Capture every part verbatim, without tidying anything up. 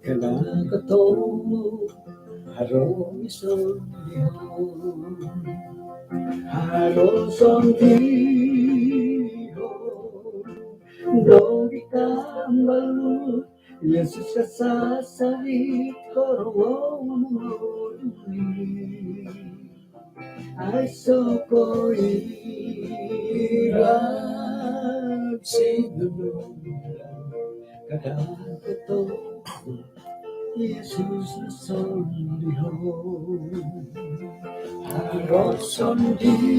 Kada kotomu haro i sondiho, haro sondiho. Nogi tambalut Yesus kasasari korongou mongoli. Aiso ko i sinunudau, kada kotomu Yesus sondiho. Haro sondiho,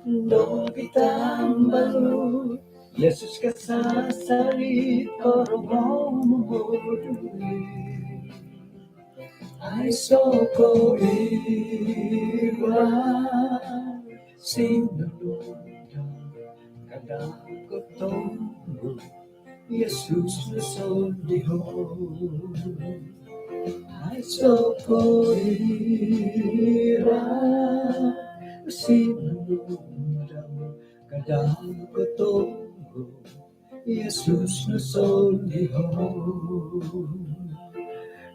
nogi tambalut Yesus kasasari korongou mongoli. Aiso ko i sinunudau, kada kotomu Yesus sondiho. Aiso ko i sinunudau, kada kotomu Yesus sondiho.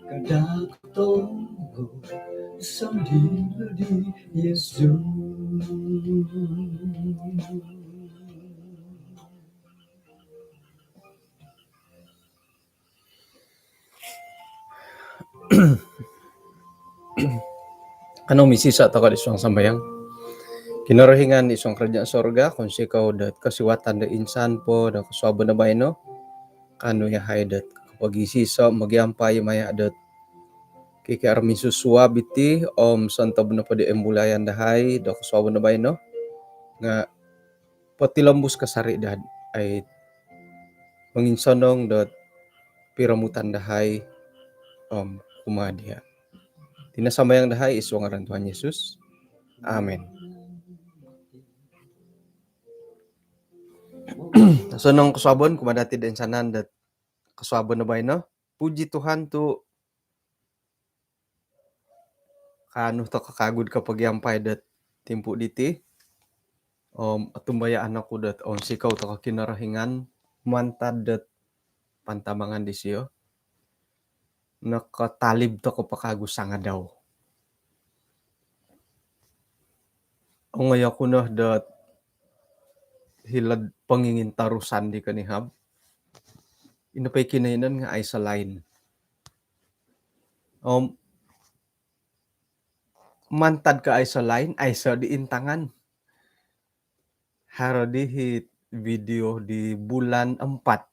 Kada kotomu sondiho di Yesus. Kanou misisa' toko' di suang sambayang. Kinorohingan di suang karajaan sorga, kounsikou dot kosiwatan do insan po do kosuabon do baino. Kanou yahai dot kopogisiso' mogiampai maya' dot K K R minsusuab iti om sontob nopo di imbulayan dahai do kosuabon do baino nga' potilombus kasari' dahai monginsonong dot piromutan dahai om kumaa diya'. Iti no sambayang dahai id suang ngaran Tuhan Yesus. Amin. Osonong kosuabon kumaa dati' do insanan dot kosuabon do baino. Puji Tuhan tu' kaanu toko' kagu do kopogiampai dot timpu' diti. Om otumbayaan oku dot ounsikou toko' Kinorohingan mantad dot pantamangan disiyo. Nokotalib toko' po kagu sangadau. Ongoi oku no dot hilo'd pongingintorusan di konihab. Ino po i kinoiyonon nga' aiso lain. Om mantad ko' aiso lain, aiso di intangan. Haro di hit video di bulan empat.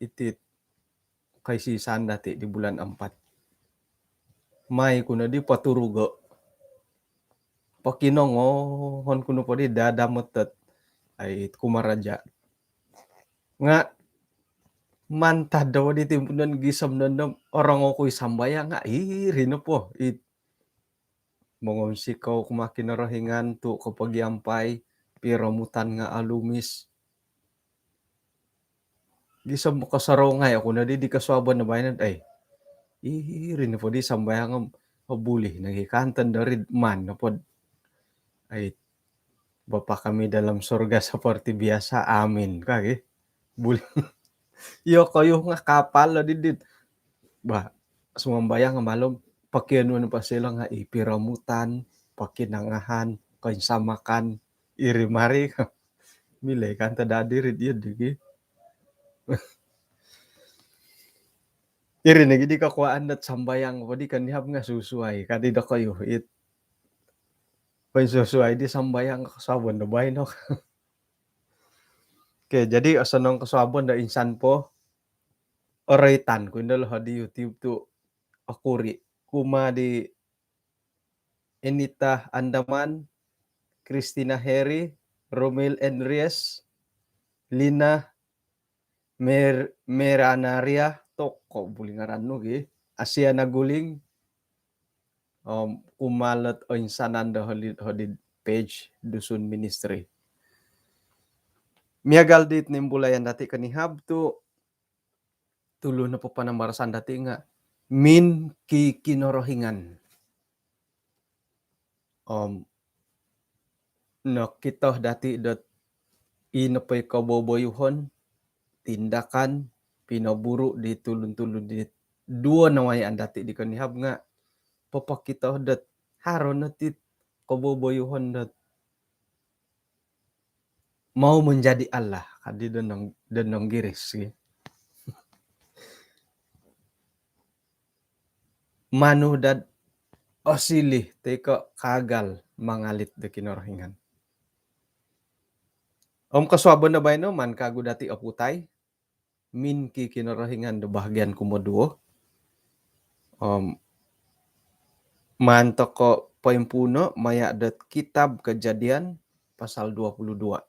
Iti kaisisan dati' di bulan empat. Mai ku no di poturugo'. Pokinongohon ku no po di dadamot dot ai kumaraja'. Nga' mantad do di timpuunon gisom nondo orongou ku i sambayang nga' iri nopo it mongounsikou kumaa Kinorohingan tu' kopogiampai, piromutan nga' alumis. Gisom kosorou ngai' oku no di, di kosuabon do baino dot ai, iri nopo di sambayang om obuli nogi kanto dori'd maan nopo dot ai, Bapa kami dalam sorga seperti biasa, amin ka gi. Buli. Iyokoyu nga' kapal lo didit. Bah, sumambayang nga' malom, pokionuon po silo nga' i piromutan, pokinongohon, koinsamakan, iri mari. Milo i kanto dadi ri diyo di gi. Iri nogi di kokuaan dot sambayang po di konihab nga' susuai ka di dokoyu it. Poinsusuai di sambayang kosuabon do baino. Okey, jadi osonong kosuabon do insan po. Oroitan ku indo lo di YouTube tu' okuri' kumaa di Enita Andaman, Christina Heri, Romel Andreas, Lina Mer-, Meranaria, toko' buli ngaran nu gi, Asia Naguling, om kumaa lot oinsanan do holi'd, holi'd page Dusun Ministry. Miagal dit nimbulayan dati' konihab tu' tulu nopo panambarasan dati' nga' min ki Kinorohingan. Om nokito dati' dot i nopo i koboboyuhon, tindakan, pinoburu di tulun-tulun di duo nawayaan dati di konihab nga popokito dot haro no ti koboboyuhon dot mau menjadi Allah, kadi donong, donong Giris, ki. Manu dad osilih toi ko kaagal mangalit do Kinorohingan. Om kosuabon do baino, maan kagu dati oputai, min ki Kinorohingan do bahagian kumoduo. Om maan toko poimpuuno maya dot kitab Kejadian pasal dua puluh dua.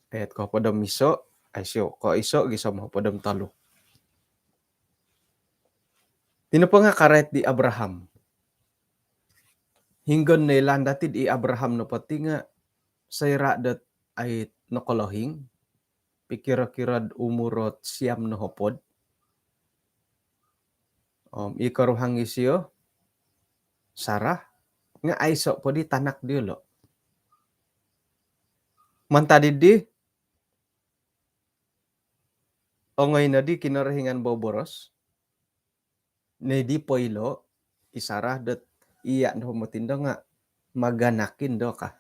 Ayat kohopod om iso, aiso, koiso gisom hopod om tolu. Iti nopo nga karait di Abraham. Hinggo noilaan dati di Abraham nopo ti nga soira dot ai nokolohing, pikiro-kiro'd umur ot siam nohopod. Om i koruhang isio, Sarah, nga aiso po di tanak diolo. Mantad dii, ongoi nodi Kinorohingan boboros, nodi poilo i Sarah dot iya no motindo nga maganak indo ka.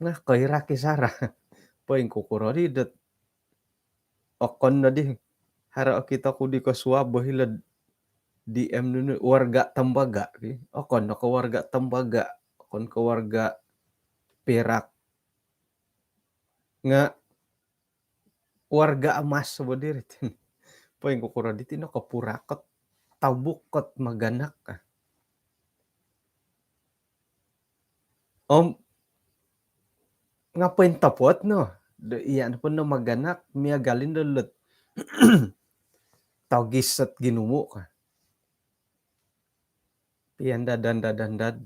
Nga koirak i Sarah. Poingkukuro di dot okon nodi, haro okito ku di kosuab bo hilo'd D M nunu, warga tembaga, ki. Okon no ko warga tembaga, okon ko warga perak. Nga warga emas bo diri ti. Poingkukuro diti no kopurak ot tabuk ot maganak ka. Om nga pointopot no do iya nopo no maganak, miagal indo lot togis ot ginumu ka. Piandad-andad-andad.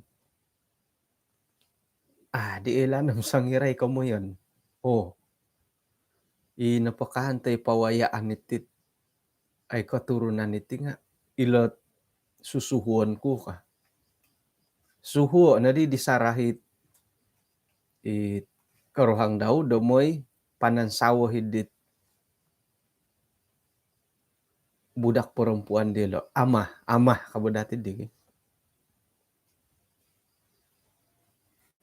Ah, di ilaan om songirai komoyon. Oh. I nopo kaantai pawayaan iti, ai koturunan iti nga ilo susuhuon ku ka. Suhuo nodi di Sarah i koruhang dau do moi panansawo hidit budak perempuan diolo. Amah, amah ka bo dati di.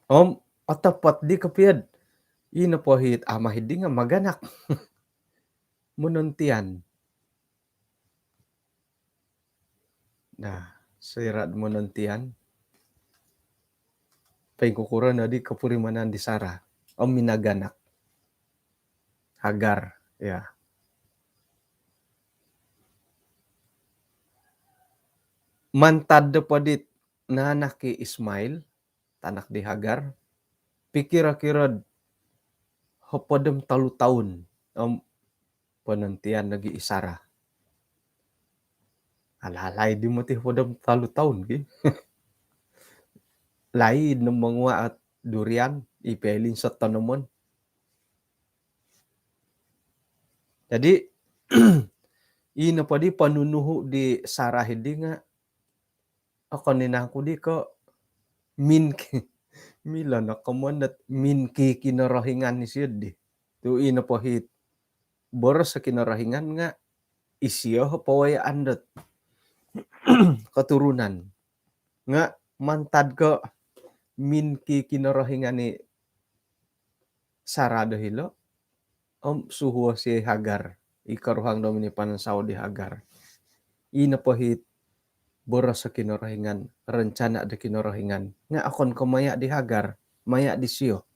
Om otopot di kopio'd i nopo hit amah hidi nga maganak. Monontian. Nah, soira'd monontian, poingkukuro nodi kopurimanan di Sarah om minaganak. Hagar, ya. Mantad do po dit naanak i Ismail, tanak di Hagar, pikiro-kiro'd hopod om tolu toun om ponontian nogi i Sarah. Alah, laid di moti hopod om tolu toun, ki. Laid no mongua ot durian, i pelinsot tonomon. Jadi, i nopo di ponunuhu di Sarah hidi nga okon i nangku di ko min ki, milo no komoyon dot min ki Kinorohingan isio di. Tu i nopo hit boros Kinorohingan nga isio pawayaan dot koturunan. Nga mantad ko min ki Kinorohingan i Sarah do hilo, om suhuo si Hagar, i koruhang do minipanansawo di Hagar. I nopo hit boros Kinorohingan, rencana do Kinorohingan, nga okon ko maya di Hagar, maya disio.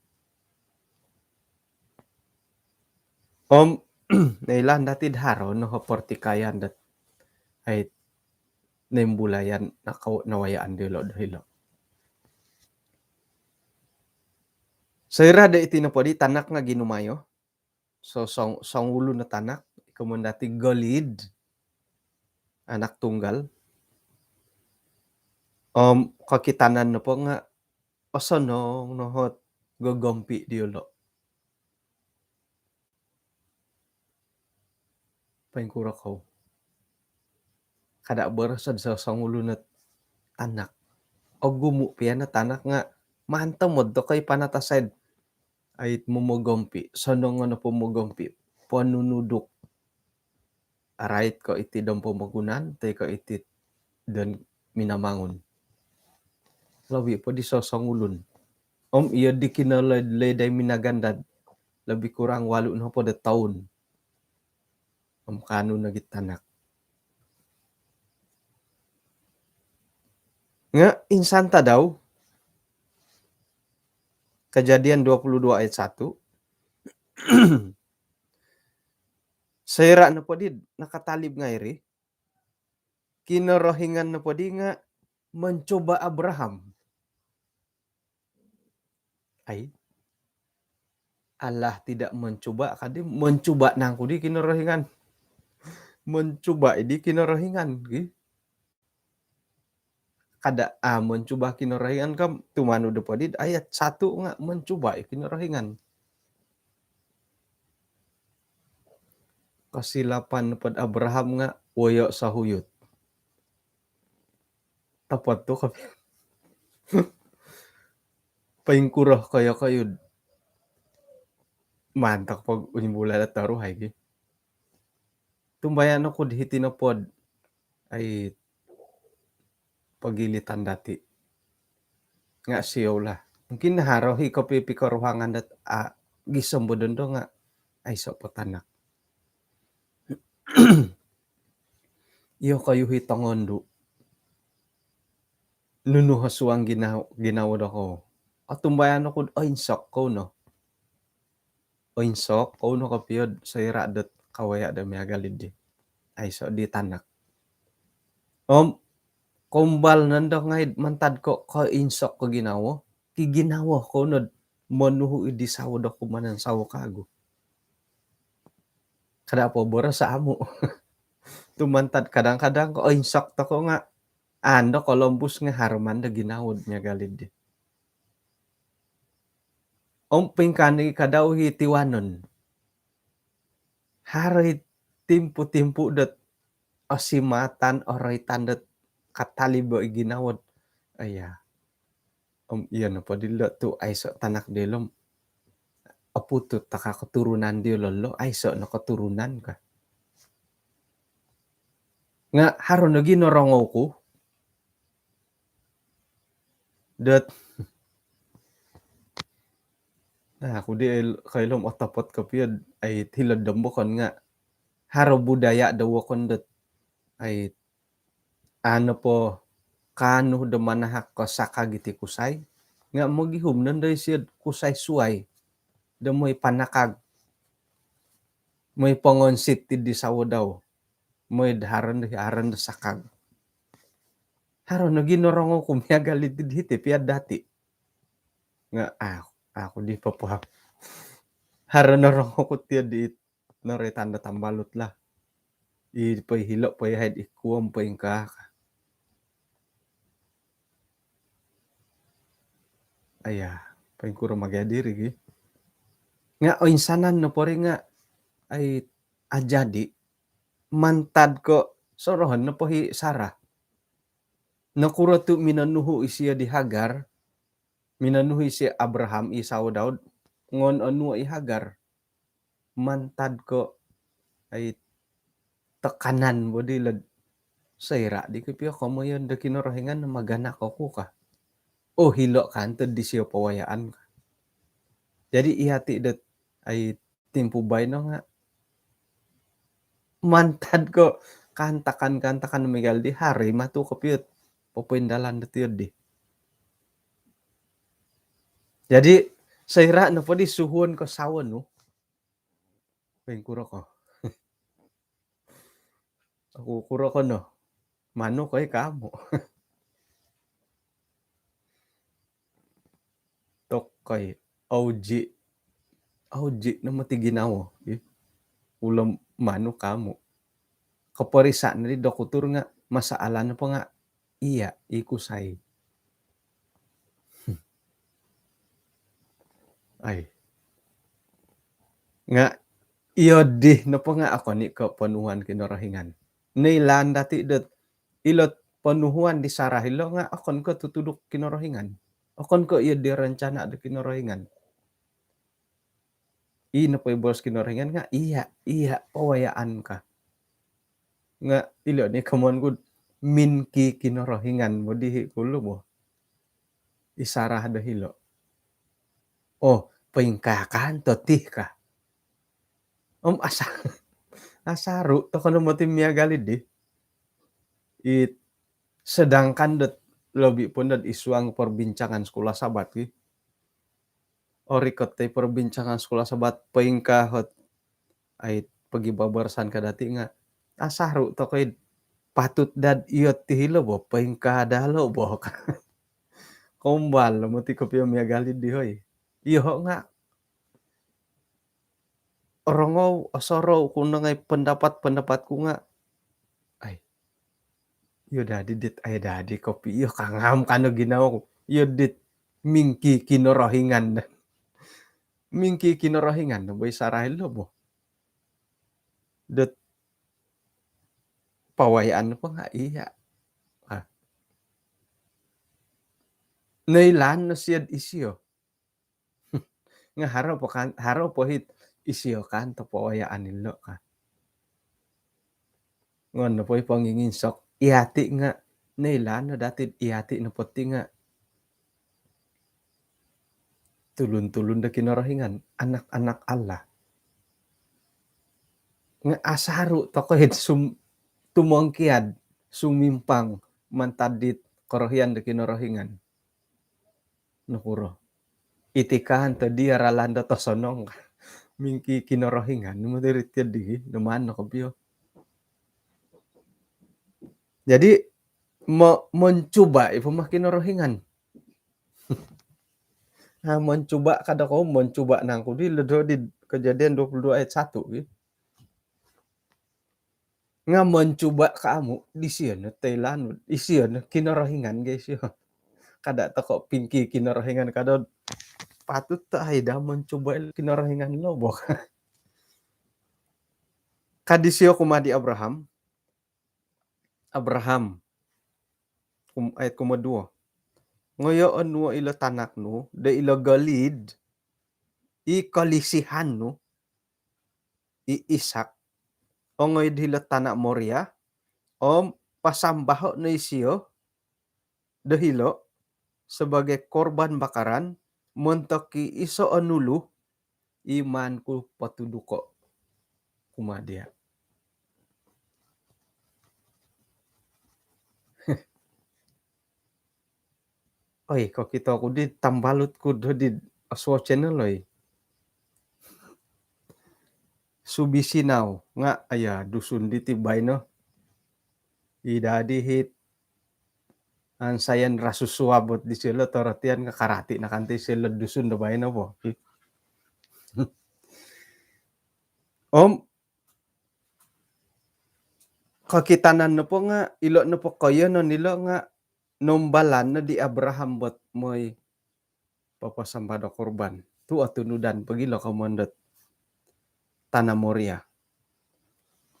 Om noilaan dati do haro no pertikaian dot ai nimbulayan nakau nawayaan diolo do hilo. Soira do iti nopo di tanak nga ginumayo, so song, songulun o tanak, komoyon dati Gilead, anak tunggal. Om kokitanan nopo nga osonong no hot gogompi diolo. Poingkuro kou? Kada boros do sosongulun o tanak. Ogumu pia no tanak nga maan tomod toko i panatasai do ait momogompi, sonongon o pomogompi, ponunuduk. Arait ko iti dom pomogunan, toi ko iti don Minamangun. Lobi po di sosongulun. Om iyo di kinoledai minagandad, lebih kurang walu nopo do toun. Om kaanu nogi tanak. Nga insan tadau, Kejadian dua puluh dua ayat satu, soira nopo di nakatalib ngai ri, Kinorohingan nopo di nga mencuba Abraham. Ai, Allah tidak mencuba, kadi mencuba nangku di Kinorohingan. Mencuba di Kinorohingan, gi. Kada, ah, mencuba Kinorohingan kam, tumanud nopo di ayat satu nga mencuba i Kinorohingan. Kosilapan pod Abraham nga woyo sohuyut. Topot tu kopi. Poingkuro koyo-koyud. Mantak pog unyumbulai do toruhai gi. Tumbayaan oku di hiti nopod, ai, pogilitan dati. Nga siou lah. Mungkin haro hi kopi pikoruhangan dot, a, gisom bo dondo nga aiso po tanak. Iyo koyu hi tongondu. Nunu ho suang ginawo, ginawo dokou. Otumbayaan oku, oinsok kou no. Oinsok kou no kopio soira dot kawaya do miagal di. Aiso di tanak. Om, kombal nondo ngai mantad ko koinsok ko ginawo, ki ginawo kou nod monuhu i di sawo do kumanan sawo kagu. Kada po boros amu. Tu mantad kadang-kadang ko oinsok toko nga ando kolombus nga haro mando ginawo do miagal di. Om pingkani kadau hi tiwanon. Haro hi timpu-timpu dot osimatan, oroitan dot katalib o i ginawo do. Aya. Om iyo nopo dilo tu aiso tanak dilo om oputut taka keturunan diolo lo, aiso no keturunan ka. Nga haro nogi norongou ku dot, nah, aku di koilo om otopot kopio, ai, hilo do Dombokon nga haro budaya do wokon dot, ai, anu po, kaanu do manahak ko sakag iti kusai nga mogihum nondo isio do kusai suai do moi panakag, moi pongonsit di sawo dau, moi do haro do, haro do sakag. Haro nogi norongou ku miagal di hiti pia dati. Nga, ah, aku di papaham. Haro norongou ku tio di noroitan do tambalut lah. I poi hilo, poi haid, i kuom, poi ingkaa. Aya, poingkuro magi diri gi. Nga oinsanan nopo ri nga, ai, ajadi mantad ko sorohon nopo hi Sarah. Nokuro tu minonuhu isio di Hagar, minonuhu isio Abraham i sawo dau do ngon onuo i Hagar. Mantad ko, ai, tekanan bo dilo do soira di kopio komoyon do Kinorohingan maganak oku ka. Oh, hilo kanto disio pawayaan ka. Jadi iya ti dot, ai, timpu baino nga mantad ko kaantakan-kaantakan miagal di haro i matu kopio do popoindalan do tio di. Jadi soira nopo di suhuon ko sawo nu, poingkuro ko? Aku kuro ko no. Manu koi kamu. Tokoi, auji. Auji no moti ginawo, ih. Ulom manu kamu. Koporisa no di dokutur nga masalah nopo nga iya, i kusai. Ai. Nga iyo di nopo nga okon i ko ponuhuan Kinorohingan. Noilaan dati dot ilo ponuhuan di Sarah ilo nga okon ko tutuduk Kinorohingan. Okon ko iyo di rencana do Kinorohingan. Ino po i boros Kinorohingan nga iya, iya pawayaan ka. Nga ilo ni komoyon ku, mingki-Kinorohingan bo dihi kulu bo. I Sarah do hilo. Oh, poingkaa kanto ti ka. Om asa-, asaru tokou no moti miagal di. It, sedangkan dot lobi pun dot id suang perbincangan sekolah Sabat ki. Orikot ti perbincangan sekolah Sabat, poingkaa ot, ai, pogibabarasan ka dati nga asaru tokou i, patut daa iyo ti hilo bo, poingkaa daa lo bo. Kombal moti kopio miagal di, hoi. Iyo nga orongou, osorou ku no ngai pendapat-pendapat ku nga, ai, iyo dadi dit, ai, dadi kopio kangam kano ginawo ku. Iyo dit mingki-Kinorohingan. Mingki-Kinorohingan no bo i Sarah lo bo. Dot pawayaan po nga iya. Ah. Noilaan no sio dot isio. Nga haro po kan, haro po it isio kanto pawayaan ilo ka. Nga ino po i ponginginsok, iyati nga noilaan no dati, iyati nopo ti nga tulun-tulun do Kinorohingan, anak-anak Allah. Nga asaru tokou i sum-, tumongkiad, sumimpang mantad dit korohian do Kinorohingan. Nokuro? Iti kanto dia ralan do tosonong. Mingki-Kinorohingan, moti iri ti di, namaan no kopio. Jadi, mo-, mencuba i po ma Kinorohingan. Ha, mencuba ka dokou, mencuba nangku di lo do di Kejadian dua puluh dua ayat satu, ki. Nga mencuba ka amu, disio no toilaan, isio no Kinorohingan, guys, yo. Kada tokou pingki-Kinorohingan, kada patut to ai daa mencuba Kinorohingan lo bo. Ka disio kumaa di Abraham, Abraham, kum-, ayat kumoduo. Ngoyoon nuo ilo tanak nu, do ilo golid, i kolisihan nu, i Ishak, ongoi do hilo tana Moria, om pasambaho no isio do hilo sebagai korban bakaran, montok i iso o nulu, i maan ku potuduko kumaa dia. Oi, kokito ku di tambalut ku do di Oswo Channel, oi. Subisinau nga, aya, Dusun diti baino. I dadi hit ansayan rasu suab ot disilo, torotian nga karati no kanto isilo Dusun do baino bo. Om kokitanan nopo nga, ilo nopo koiyonon ilo nga, nombalan no di Abraham bot moi papasamba do korban. Tu otunudan pogi lo komoyon dot tana Moria.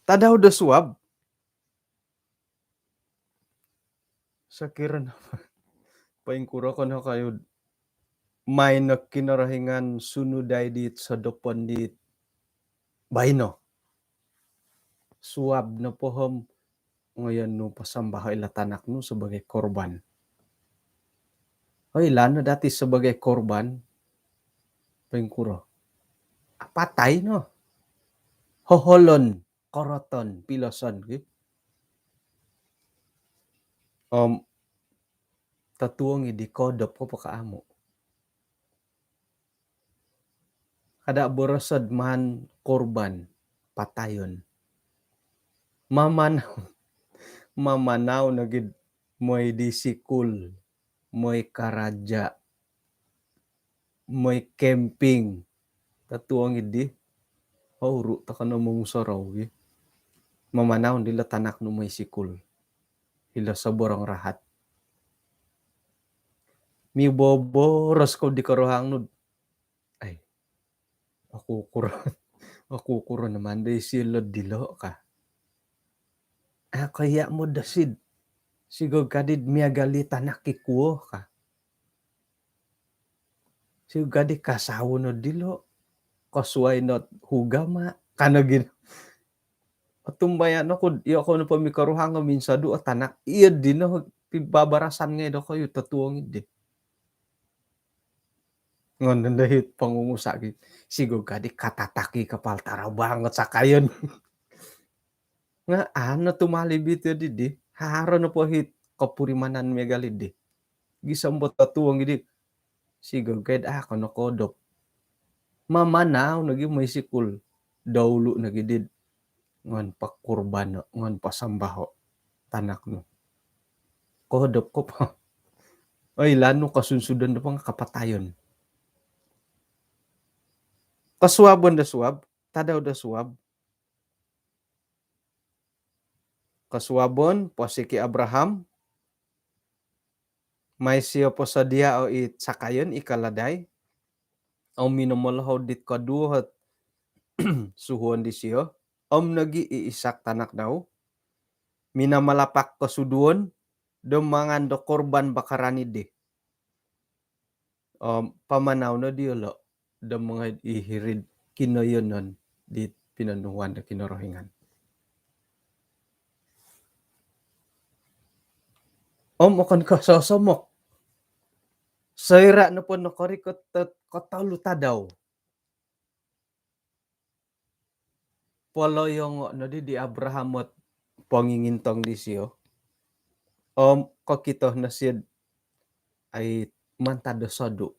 Tadau do suab, sokiro nopo, poingkuro kono kayu, maan no Kinorohingan sunudai dit sodopon dit baino. Suab nopo om ngoyon nu pasambaho ilo tanak nu sebagai korban. Oi, ilaan no dati sebagai korban, poingkuro? Apatai no. Hoholon, koroton, piloson, ki. Om totuong i di kodop ko po ka amu. Kada boroso do maan korban, patayon. Mamanau, mamanau nogi do moi di sikul, moi karaja, moi kemping. Totuong i di, ouru tokou no momusorou gi. Mamanau dilo tanak nu moi sikul. Hilo soborong rahat. Miboboros kou di korohang nu. Ai, okukuro, okukuro no maan do isilo dilo ka. Ah, koiya mo dosid. Sigog kadi do miagal i tanak i kuo ka. Sigog kadi kasawo no dilo. kosuai no hugama, kano gin. Otumbayaan oku, iyo ko nopo mikoruhang o minsodu o tanak, iyo dino pibabarasan ngai dokoyu totuong idi. Ngon dondo hi pongungusa gi, sigog kadi katataki kapal tarabang ot sakayon. Nga ano tumalib iti didi, haro nopo hi kopurimanan miagal idi. Gisom bo totuong idi, sigog kaid a kono kodop. Mamanau nogi moi sikul. Daulu nogi did ngon pakurban, ngon pasambaho tanak nu. Kodop ko po. Oi, lanu kasunsudon do pang kapatayon. Kasuabon do suab, tadau do suab. Kasuabon, posiki Abraham, mai sio posodia o i sakayon i kaladai, om minomolohou dit koduo hot suhuon disio, om nogi i Isak tanak dau, minamalapak kosuduon, do mangan do korban bakaran idi. Om pamanau no diolo do mongoi i hiri'd kinoyonon di pinonuhuan do Kinorohingan. Om okon ko sosomok. Soira nopo nokorikot kotolu tadau, poloyongo nodi di Abraham ot pongingintong disio. Om kokito no sid ai mantad do sodu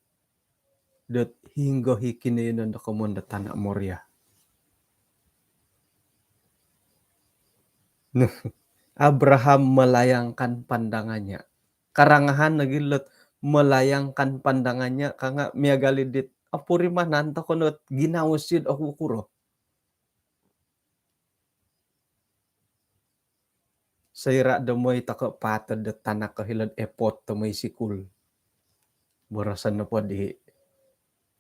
dot hinggo hi kinoyonon do komon do tana Moria. Abraham melayangkan pandangannya. Karangahan lagi lot melayangkan pandangannya, kanga miagal i dit opurimanan tokou no ginawo sid oku kuro. Soira do moi tokou patod do tanak ko hilo'd airport do moi sikul, boroson nopo di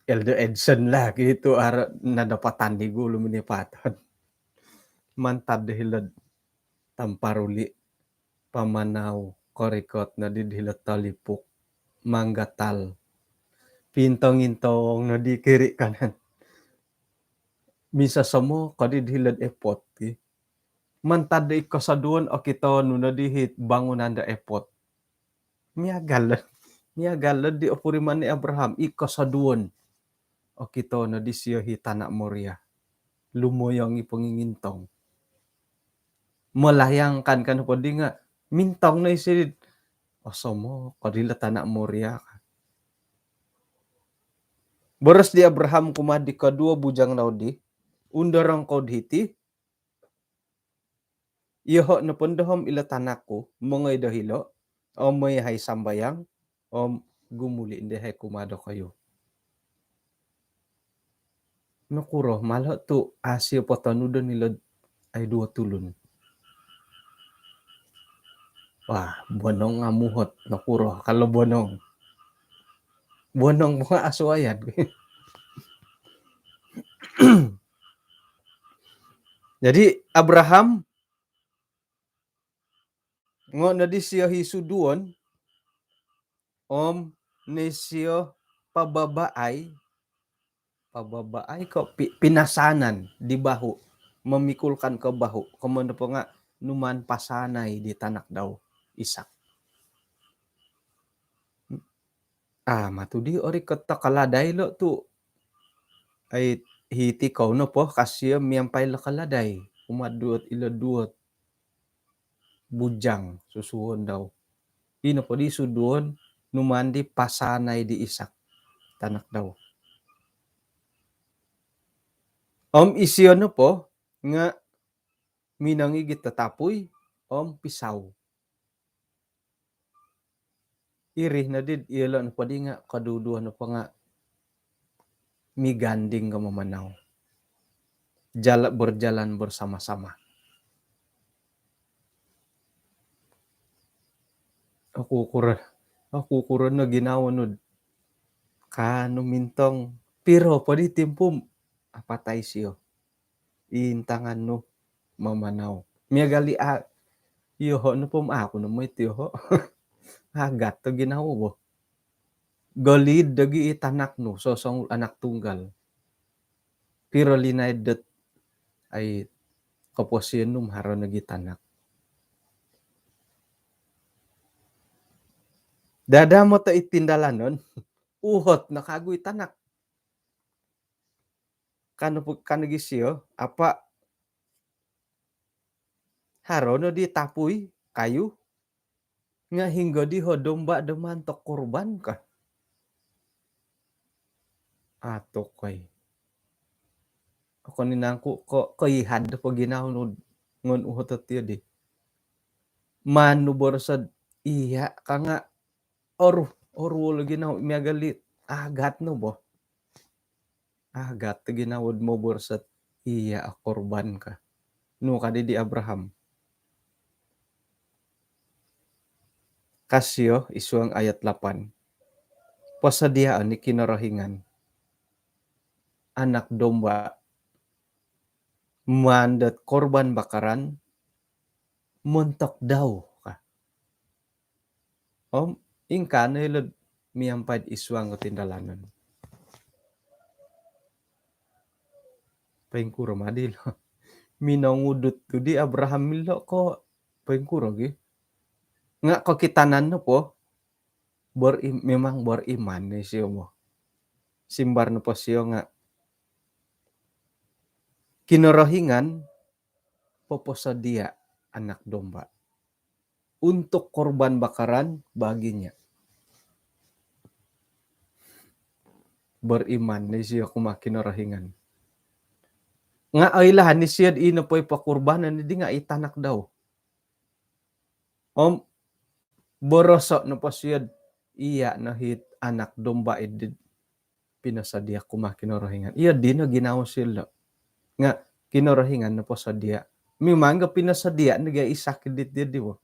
Elder Edson lah gitu, aro nadapatan di gulu mini patod. Mantad do hilo'd Tamparuli, pamanau, korikot nodi di hilo'd Talipuk, manggatal, pintong-intong nodi kiri kanan. Minsosomok kodi di hilo'd airport ki. Mantad do i kosoduon okito nu nodi hi bangunan do airport. Miagal, miagal di opuriman ni Abraham, i kosoduon okito nodi sio hi tana Moria. Lumoyong i pongingintong. Melayangkan kan podi nga mintong no isi, osomok kodi lo tana Moria. Boros di Abraham kumaa di koduo bujang dau di, undorong kou hiti, iyoho nopo ndo om ilo tanak ku, mongoi do hilo, om moi hai sambayang, om gumuli ndo hai kumaa dokoyu. Nokuro malo tu asi potonudon ilo ai duo tulun. Wah, bonong amuhot, nokuro kalau bonong. Bonong bunga asuayan. Jadi Abraham ngo nodi sio hi suduon, om ni sio pababaai, pababaai ko pi-, pinasanan di bahu, memikulkan ke bahu, komon po nga numaan pasanai di tanak dau Isak. Ah, matu di ori kota kaladai lo tu. Ai hiti kou nopo kasio miampai lo kaladai. Umat duot ilo duot bujang susuon dau. Ino po di suduon numaan di pasanai di Isak tanak dau. Om isio nopo nga minongigit tatapui om pisau. Iri nodi ilo nopo di nga koduduo nopo nga miganding ka mamanau. Jala-, berjalan bersama-sama. Oku kuro, oku kuro no ginawo nu. Kanu mintong piro po di timpu apatai sio. Intangan nu mamanau. Miagal i a, iyoho nopo om aku no moi ti iyoho. Agat to ginawo bo. Goliid dogi i tanak nu, sosongul anak tunggal. Piro linaid dot ai koposion nu om haro nogi tanak. Dada moto i tindalanon, uhot no kagu i tanak. Kanu pu-, kanu gi sio, apa haro no di tapui, kayu, nga hinggo di ho domba do maan do korban ka. Ato koi. Okon i nangku ko, koihad po ginawo nu ngon uhot ot iyo di. Maan nu boroso do iya ka nga oru, oru lagi nau miagal di agat no bo. Agat ginawo do moboroso do iya o korban ka. Nu kadi di Abraham. Ka sio id suang ayat lapan. Posodiaan i Kinorohingan anak domba maan dot korban bakaran montok dau ka. Om ingkaa no ilo do miampai id suang o tindalanon. Poingkuro ma di lo. Minongudut tu di Abraham ilo ko poingkuro gi. Nga kokitanan nopo, berim-, memang beriman no isio mo. Simbar nopo sio nga Kinorohingan poposodia anak domba untuk korban bakaran baginya. Beriman no isio kumaa Kinorohingan. Nga oilaan isio do i nopo i pokorbanan di nga i tanak dau. Om boroso nopo sio do iya no it anak domba i di pinosodia kumaa Kinorohingan. Iyo dino ginawo silo. Nga Kinorohingan no posodia. Memang ga pinosodia no ga Isak dit dia di bo.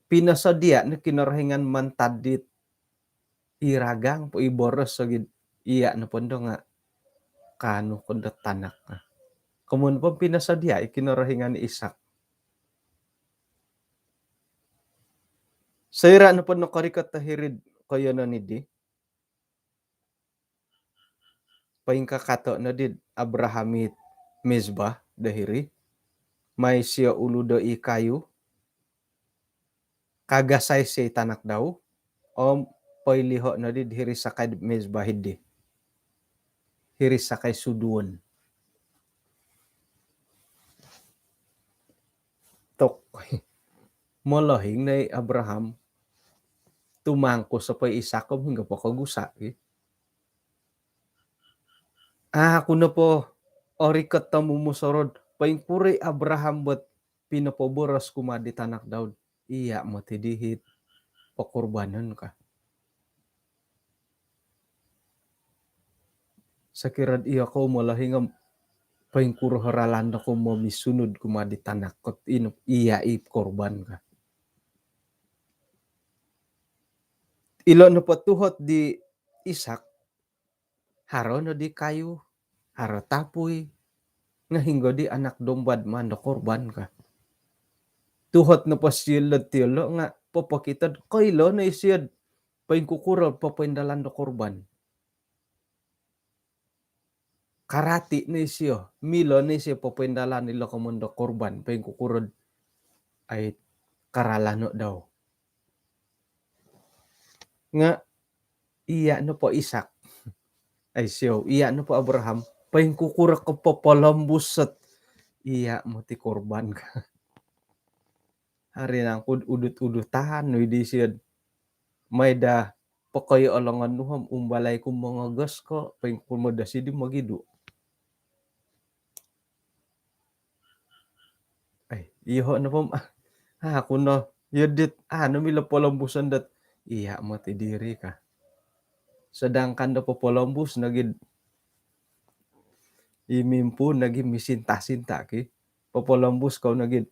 Pinosodia no Kinorohingan mantad dit i ragang po i boros lagi iya no pondo nga kanu kondo tanak. Komun po pinosodia i Kinorohingan Isak. Soira nopo nokorikot do hiri'd koiyonon idi, poingkakato nodi Abraham i Mezbah do hiri, mai sio uludo i kayu, kagasai sio i tanak dau, om poiliho nodi hiri sakai Mezbah idi. Hiri sakai suduon. Tok. Molohing no i Abraham. Tumangkus po i Isak om hinggo po kogusa, ki. Aku nopo orikot do mumusorou do poingkuro i Abraham bo do pinopoboros kumaa di tanak dau do iya moti di it pokorbanon ka. Sokiro do iyokou molohing om poingkuro o ralan dokou momisunud kumaa di tanak ko do ino iya i korban ka. Ilo nopo tuhot di Isak, haro no di kayu, haro tapui, nga hinggo di anak domba do maan do korban ka. Tuhot nopo sio lo tiolo nga popokito do koilo no isio do poingkukuro popoindalan do korban. Karati no isio, milo no isio popoindalan ilo komoyon do korban, poingkukuro do ai karalano dau. Nga iya nopo Isak, ai sio, iya nopo Abraham, poingkukuro ko popolombus do iya moti korban ka. Haro nangku do udut-udutan nu idi sio do mai daa pokoyo o longon nu om umbalai ku mongogos ko, poingkuro do sidi mogidu. Ai, iyoho nopo om, ah, aku no, iyo dit, anu milo polombuson dot iya moti diri ka. Sedangkan do popolombus nogi do i mimpuun nogi misinta-sinta, ki. Popolombus kou nogi do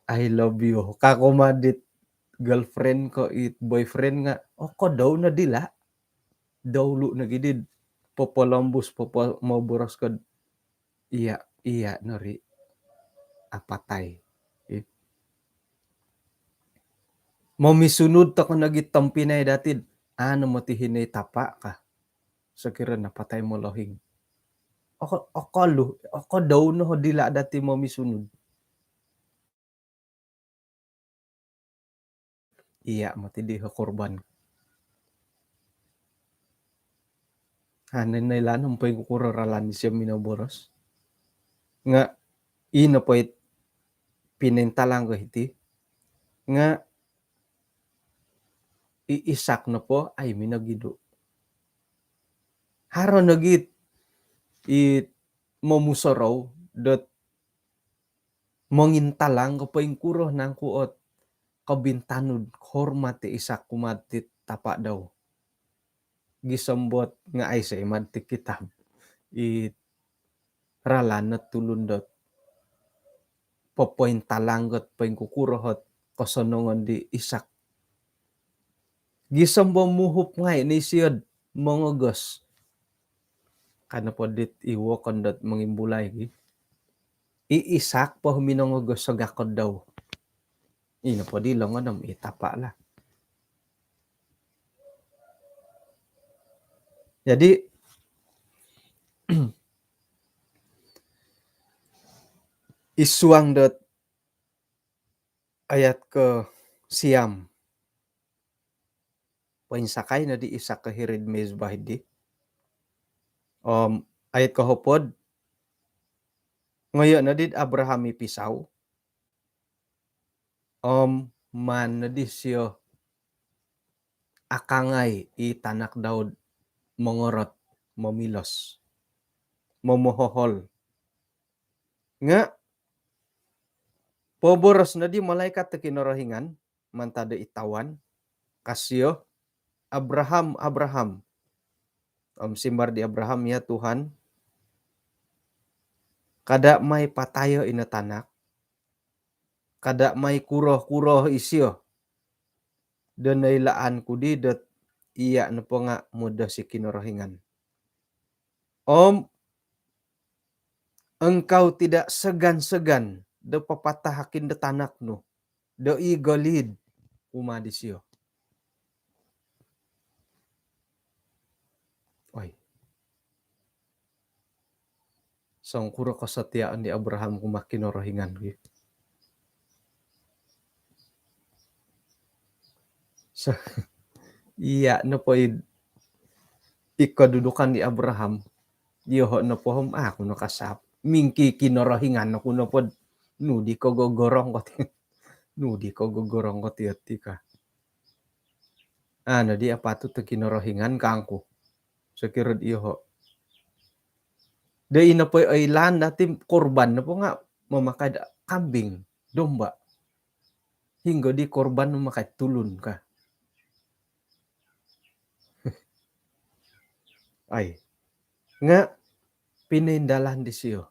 I love you ka kumaa dit girlfriend ko it boyfriend nga, oh, kodou no dila. Doulu nogi di popolombus, popo-, moboros ko do iya, iya no ri apatai. Ih. Momisunud toko nogi tompinai dati do, anu moti hino i tapa ka. Sokiro napatai molohing. Oko-, okolu, okodou no dila' dati momisunud. Iya' moti di korban. Ha, nai-, nailaan om poingkukuro ralan disio minoboros. Nga' ino po it pinointalang ko hiti. Nga' i Ishak nopo ai minogidu'. Haro nogi it momusorou dot mongintalang ko poingkuro nangku ot kobintanud hormat i Ishak kumaa dit tapa' dau. Gisom dot nga' aiso i' mad ti kitab i ralan no tulun dot popointalang ot poingkukuro ot kosonongon di Ishak. Gisom do muhup ngai' ni isio'd mongogos. Ka nopo dit i wokon dot mongimbulai gi, i Ishak po minongogos o gakod dau. Ino po di longon om i tapa' lah. Jadi, i suang dot ayat kosiam. Poinsakai no di Ishak ko hiri'd mizbah di. Om ayat kohopod, ngoyo' no di'd Abraham i pisau. Om maan no disio akangai i tanak dau'd mongorot, momilos, momohohol. Nga' poboros no di malaikat do Kinorohingan mantad do i tawan, ka sio, "Abraham, Abraham." Om simbar di Abraham, "Ya Tuhan, kada' mai patayo ino tanak, kada' mai kuro-kuro isio do noilaan ku di dot iya' nopo nga' modosi Kinorohingan. Om Engkau tidak segan-segan do papatahakin do tanak nu do i goli'd kumaa disio." Oi. Songkuro kosotiaan di Abraham kumaa Kinorohingan gi. Sa-, iya' nopo i, i kodudukan di Abraham, iyoho' nopo om aku no kasap. Mingki Kinorohingan aku nopo, nu di kogogorong ko ti. Nu di kogogorong ko ti ati ka. Ano di apatut do Kinorohingan kangku. Sokiro'd iyoho'. Do ino po oilaan dati korban nopo nga' mamakai do kambing, domba. Hinggo di korban mamakai tulun ka. Ai. Nga' pinoindalan disio.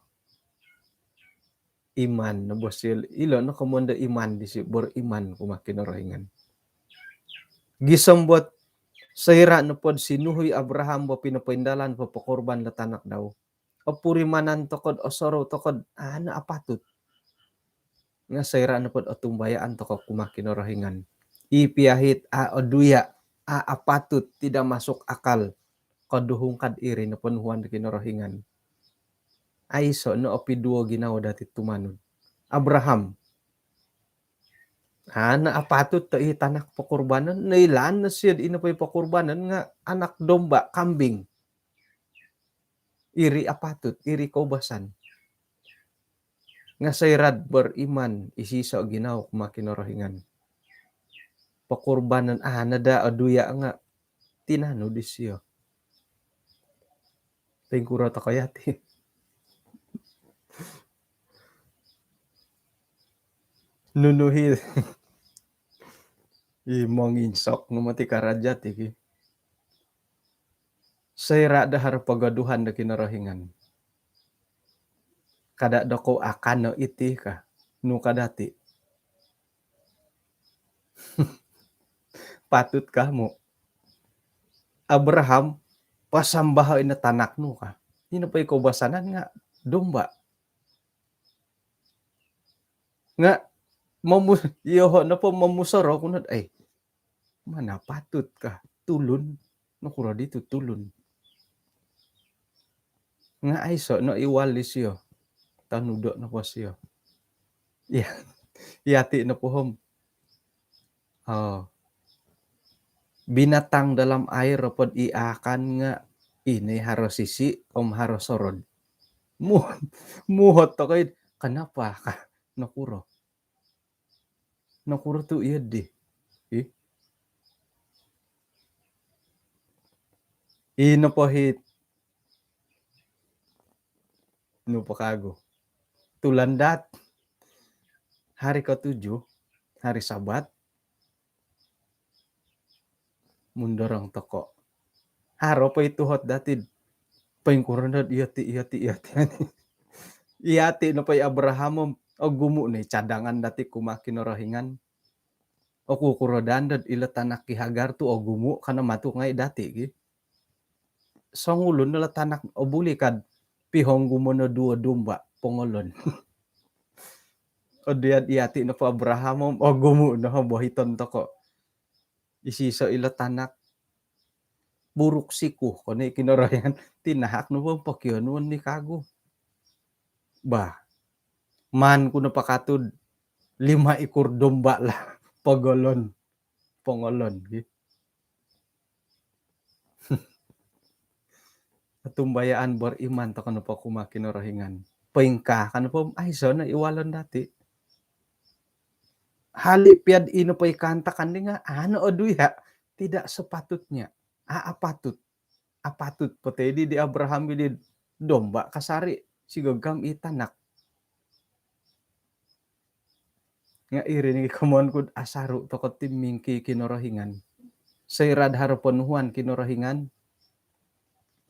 Iman no bo sio, ilo no komoyon do iman disio, beriman kumaa Kinorohingan. Gisom dot soira' nopod sinuhu i Abraham bo pinopoindalan popokorban do tanak dau, opurimanan toko'd osorou toko'd a' no apatut. Nga' soira' nopod otumbayaan toko' kumaa Kinorohingan, i piahit a' oduya', a' apatut, tidak masuk akal, koduhung kad iri no ponuhuan do Kinorohingan. Aiso' no opiduo ginawo dati tumanud. Abraham, a' no apatut to i tanak pokorbanon, noilaan no sio'd ino po i pokorbanon nga' anak domba, kambing. Iri apatut, iri koubasan. Nga' soira'd beriman, isiso' ginawo kumaa Kinorohingan, pokorbanon a' no daa oduya' nga' tinanud disio. Poingkuro toko' yati? Nunu hi i monginsok no moti karaja ti ki. Soira' do haro pogoduhan do Kinorohingan, kada' dokou akano iti ka, nu ka dati'? Patut ka mu, Abraham, pasambaho' ino tanak nu ka? Ino po i koubasanan nga' domba. Nga' momu-, iyoho' nopo momusorou ku nod, ai, mana patut ka tulun? Nokuro ditu tulun? Nga aiso no iwal disio. Tanudo nopo sio. Iya, iyati nopo om, oh, binatang dalam air nopo di akan nga ini haro sisi om haro sorod. Muhot, muhot tokou, kenapa kah? Nokuro? Nokuro tu iyo di? Ih. Ino po hiti. Nu po kagu. Tulandaat. Hari ketujuh, hari Sabat. Mundorong tokou. Haro po i tuhot dati. Poingkuro no do iyati, iyati, iyati. Iyati nopo i Abraham om, ogumu no i cadangan dati kumaa Kinorohingan. Oku kuro daa do ilo tanak ki Hagar tu ogumu ka no matu ngai dati ki. Songulun no lo tanak obuli kad pihonggumo no duo domba pongolon. Odiad iyati nopo Abraham om, ogumu no bohiton tokou. Isiso ilo tanak. Buruk sikuh ko no i Kinorohingan. Tinahak no bo pokionuon di kagu. Bah. Maan ku no pakatud lima ikur domba lah. Pogolon. Pongolon. Gi. Otumbayaan beriman tokou nopo kumaa Kinorohingan. Poingkaa ka nopo om, aiso no iwalon dati. Hali piad ino po i kaantakan di nga, anu, aduh ya, tidak sepatutnya. A, apatut. Apatut po toi di, di Abraham di domba kasari, sigagam i tanak. Nga iri ni komoyon ku do asaru tokou ti mingki Kinorohingan. Soira do haro ponuhuan Kinorohingan,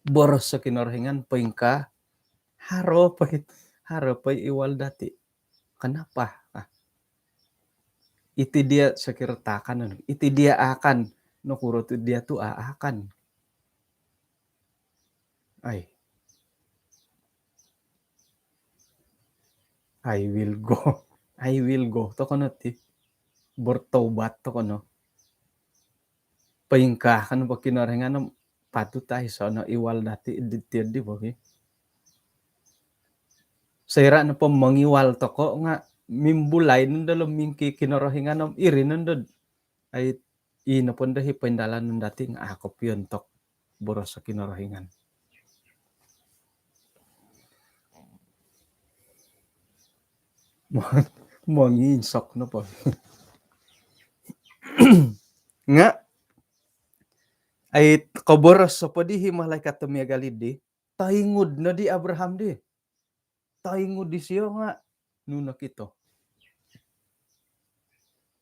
boros so Kinorohingan, poingkaa, haro po i, haro po i iwal dati. Kenapa? Ah. Iti dia sokiro takanon. Iti dia akan. Nokuro tu dia tu a, akan. Ai. I will go. I will go. Tokou no ti. Bertobat tokou no. Poingkaa ka no bo Kinorohingan om patut aiso no iwal dati di tiad di bo ki. Soira nopo mongiwal tokou nga mimbulai nondo lo mingki Kinorohingan om iri nondo. Ai, ino po ndo hi poindalanon dati nga a kopio ontok boros so Kinorohingan. Monginsok nopo. Nga, ai, koboros nopo di hi malaikat do miagal di, toingud no di Abraham di. Toingud disio nga, nu nokito.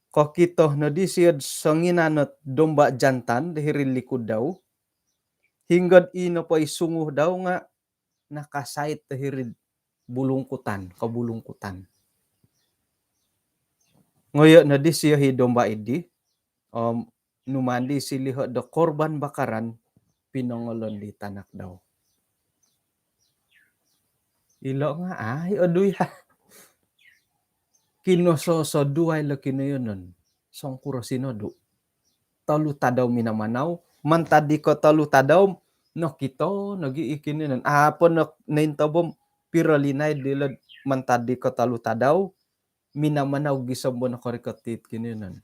Kokito no disio songinan ot domba jantan do hiri likud dau. Hinggo do ino po i sungu dau nga nakasait do hiri bulungkutan, kobulungkutan. Ngoyo no disio hi domba di, om numaan di siliho do korban bakaran pinongolon di tanak dau. Ilo nga ai, aduh ya. Kinososoduai lo kinoyonon. Songkuro sinodu. Tolu tadau minamanau, mantad di kotolu tadau, nokito nogi i kinoyonon. Apo no nointob om piro linaid dilo mantad di kotolu tadau, minamanau gisom bo nokorikot it kinoyonon.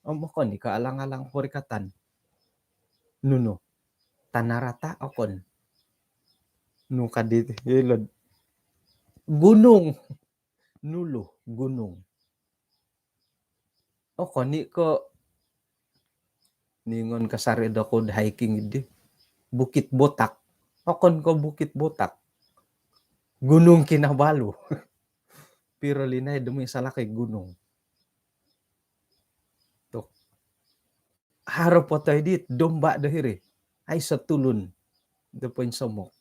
Om okon i ko alang-alang porikatan. Nunu. Tanah rata okon. Nu kadi ilo do gunung. Nulu, gunung. Okon i ko ningon kasari doku do hiking di. Bukit Botak. Okon ko Bukit Botak. Gunung Kinabalu. Piro linaid demi salakoi gunung. Tok. Haro po toi dit domba do hiri. Aiso tulun do poinsomok.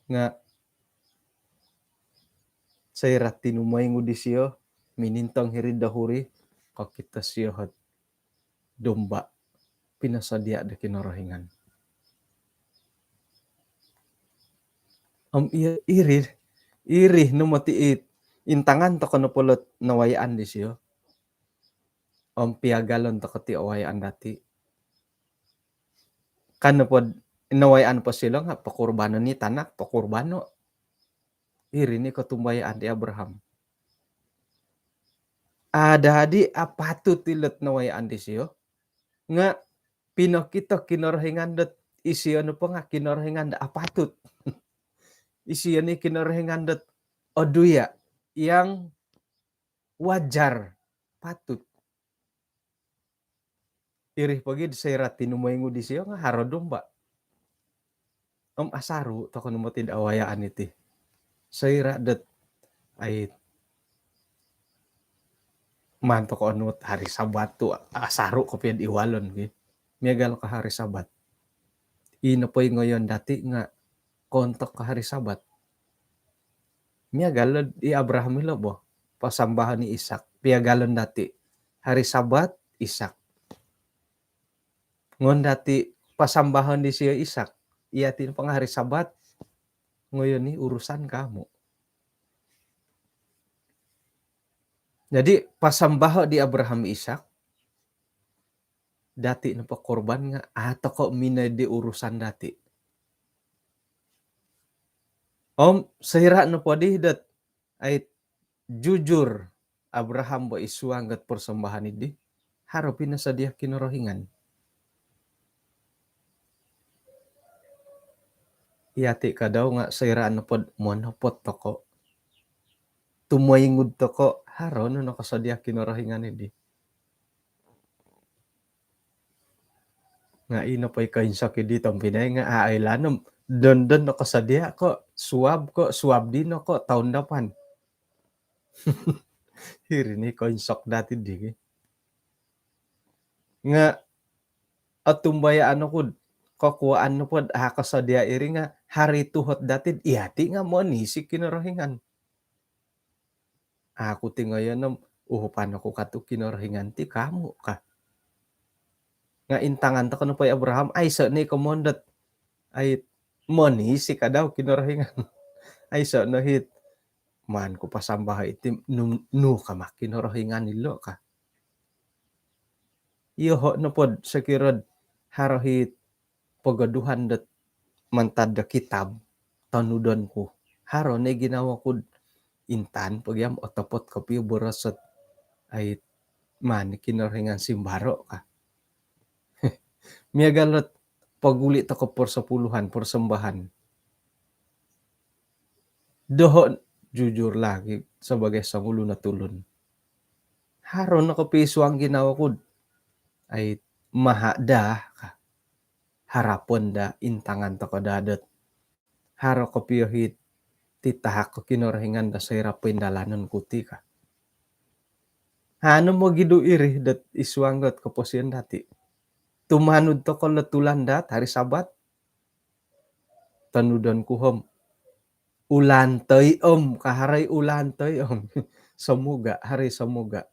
Nga soira tinumoingu disio, minintong hiri do huri, kokito sio hot domba pinosodia do Kinorohingan. Om iyo iri, iri no moti it intangan tokou nopo lo nawayaan disio. Om piagalon tokou ti awayaan dati. Kan nopo do nawayaan po silo nga pokorbanon i tanak, pokorbano. Iri ni kotumbayaan di Abraham. Adadi apatut ilot nawayaan disio, nga pinokito Kinorohingan dot isio nopo nga Kinorohingan dot apatut. Isio ni Kinorohingan dot oduya, yang wajar, patut. Iri pogi di soira tinumoingu disio nga haro domba. Om asaru toko no moti do awayaan iti. Soira dot ai maan toko onut hari Sabat tu asaru kopio di walon gi. Miagal ko hari Sabat. Ino poi ngoyon dati nga kontok ko hari Sabat. Miagal lo i Abraham ilo bo. Pasambahon i Ishak. Piagalon dati. Hari Sabat, Ishak. Ngon dati pasambahon disio Ishak. Iya ti nopo nga hari Sabat. Ngoyon ni urusan kamu. Jadi, pasambaho di Abraham Ishak, dati nopo korban nga, ah, toko minoi di urusan dati. Om, soira nopo di dot, ai, jujur Abraham bo isuang got persembahan idi, haro pinosodia Kinorohingan. Iya ti kadau nga soira nopod monopot toko. Tumoingud toko, haro no nokosodia Kinorohingan idi. Nga ino poi koinsok idi tompinai nga ai lanom. Don-don nokosodia ko, suab ko, suab dino ko, tahun depan. Iri ni koinsok dati di. Nga otumbayaan oku, kokuaan nopod, ah, kosodia iri nga hari tuhot dati, iya ti nga monisi Kinorohingan. Aku ti ngoyon om, uhupan oku katu Kinorohingan ti kamu ka. Nga intangan toko nopo i Abraham, aiso ni komondot. Ai, monisi kadau Kinorohingan. Aiso no hit. Maan ku pasambah iti nu, nu kama Kinorohingan ilo ka. Iyoho nopod sokirod haro hit pogoduhan dot mantad do kitab tonudon ku. Haro no ginawo kud intan pogiam otopot kopio boros ot ai maan Kinorohingan simbaro ka. Miagal ot poguli toko persepuluhan, persembahan. Doho jujur lagi sebagai songulun o tulun. Haro no kopio suang ginawo kud ai maha daa ka. Harapon daa intangan toko daa dot haro kopio hit titahak ko Kinorohingan do soira poindalanon ku ti ka. Hanu mogidu iri dot isuang dot koposion dati. Tumanud toko lo tulan dat hari Sabat. Tonudon ku om. Ulan toi om ka, hari ulan toi om. Semoga, hari semoga.